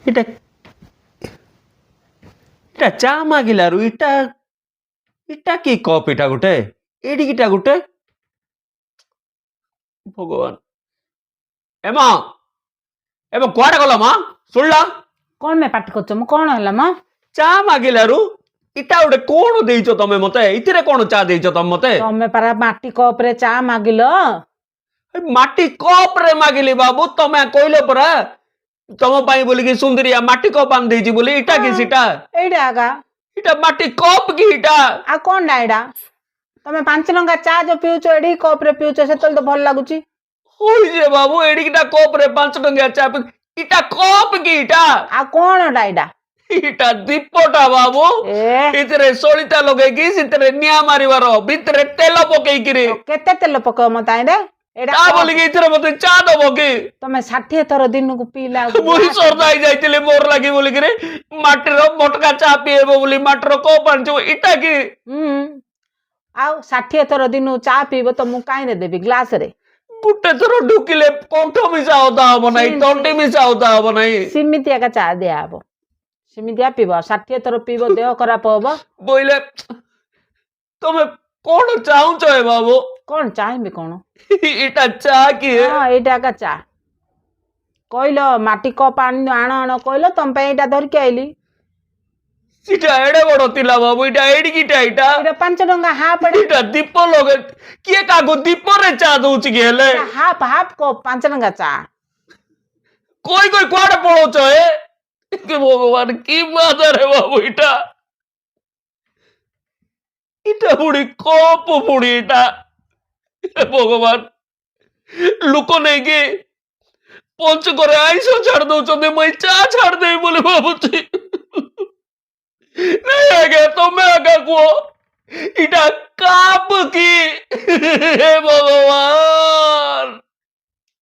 ଏଇଟା ଏଇଟା ଚା ମାଗିଲାରୁ ଇଟା ଇଟା କି କପ୍? ଏଇଟା ଗୋଟେ ଏଡ଼ିକିଟା ଗୋଟେ। ଭଗବାନ! ଏମା, ଏବେ କୁଆଡ଼େ ଗଲ ମା? ଶୁଣିଲା? କଣ ମେ ପାଟି କରୁଛ? ମୁଁ କଣ ହେଲା ମ? ଚା ମାଗିଲାରୁ ଇଟା ଗୋଟେ କଣ ଦେଇଛ ତମେ ମତେ? ଏଥିରେ କଣ ଚା ଦେଇଛ ତମେ ମତେ? ତମେ ପରା ମାଟି କପ ରେ ଚା ମାଗିଲ। ଏ ମାଟି କପ ରେ ମାଗିଲି ବାବୁ, ତମେ କହିଲ ପରା ତମ ପାଇଁ ବୋଲିକି ସୁନ୍ଦରିଆ ମାଟି କପ୍ ଆଣି ଦେଇଛି ବୋଲି। ଇଟା କି ସେଟା? ଏଇଟା ଆଗା। ଇଟା ମାଟି କପ୍ କି ଇଟା? ଆଉ କଣଟା ଏଇଟା? ତମେ 5 ଟଙ୍କା ଚା ଯୋଉ ପିଉଛ, ଏଡି କପ ରେ ପିଉଛ, ସେତେବେଳେ ତ ଭଲ ଲାଗୁଛି। ହଇ ଯେ ବାବୁ, ଏଡିକିଟା କପ ରେ 5 ଟଙ୍କିଆ ଚା ଇଟା କପ୍ କି ଇଟା? ଆଉ କଣଟା ଏଇଟା? ଇଟା ଦୀପଟା ବାବୁ। ଏ! ଏଥିରେ ସଳିତା ଲଗେଇକି ସେଥିରେ ନିଆଁ ମାରିବାର, ଭିତରେ ତେଲ ପକେଇକିରି। କେତେ ତେଲ ପକେଇବ ମ ତାଇରେ? ଏଇଟା ତା ବୋଲିକି ଏଥିରେ ମତେ ଚା ଦବ କି? ତମେ 60 ଥର ଦିନକୁ ପିଇଲା ବେଳକୁ ମୁଇଁ ସର୍ଦା ହେଇ ଯାଇଥିଲି ମୋର ଲାଗି ବୋଲିକିରି, ମାଟିର ମଟକା ଚା ପିଏବ ବୋଲି ମାଟିର କପ୍ ଆଣିଛୁ, ଇଟା କି? ହୁଁ, ଆଉ 60 ଥର ଦିନକୁ ଚା ପିଇବ ତ ମୁଁ କାହିଁରେ ଦେବି ଗ୍ଲାସରେ? ଗୋଟେ ଥର ଢୁକିଲେ କଣ୍ଠ ମିଶା ଓଦା ହବ ନାହିଁ, ତଣ୍ଟି ମିଶା ଓଦା ହବ ନାହିଁ। ସେମିତି ଏକା ଚା ଦିଆହବ, ସେମିତିଆ ପିଇବ। 60 ଥର ପିଇବ, ଦେହ ଖରାପ ହବ। ବୋଇଲେ ତମେ କଣ ଚାହୁଁଛ ଏ ବାବୁ? କଣ ଚାହିଁବି କଣ? ଏଇଟା ଚା କି? ହଁ, ଏଇଟା ଏକା ଚା। କହିଲ ମାଟି କପ୍ ଆଣ ଆଣ ଆଣ କହିଲ, ତମ ପାଇଁ ଏଇଟା ଧରିକି ଆଇଲି। ସେଟା ଏଡେ ବଡ ଥିଲା ବାବୁ, ଏଇଟା ଏଡିକିଟା ଏଇଟା। ଏଇଟା 5 ଟଙ୍କା ହାଫ। ଏଇଟା ଦୀପ ଲଗେ, କିଏ କାହାକୁ ଦୀପରେ ଚା ଦଉଛି କି ହେଲେ? ହାଫ ହାଫ କପ୍ 5 ଟଙ୍କା ଚା। କଇ କଇ କୁଆଡେ ପଳଉଛ ଏ? କି ଭଗବାନ, କି ବାଜାରେ ବାବୁ ଏଇଟା? ଏଇଟା ପୁଣି କପ ପୁଣି ଏଇଟା। ହେ ଭଗବାନ, ଲୋକ ନେଇକି ପଞ୍ଚକରେ ଆଇଁଷ ଛାଡି ଦଉଛନ୍ତି, ମୁଇଁ ଚା ଛାଡିଦେବି ବୋଲି ଭାବୁଛି। ନାଇଁ ଆଜ୍ଞା, ତମେ ଆଜ୍ଞା କୁହ, ଏଇଟା କାପ କି? ହେ ଭଗବାନ!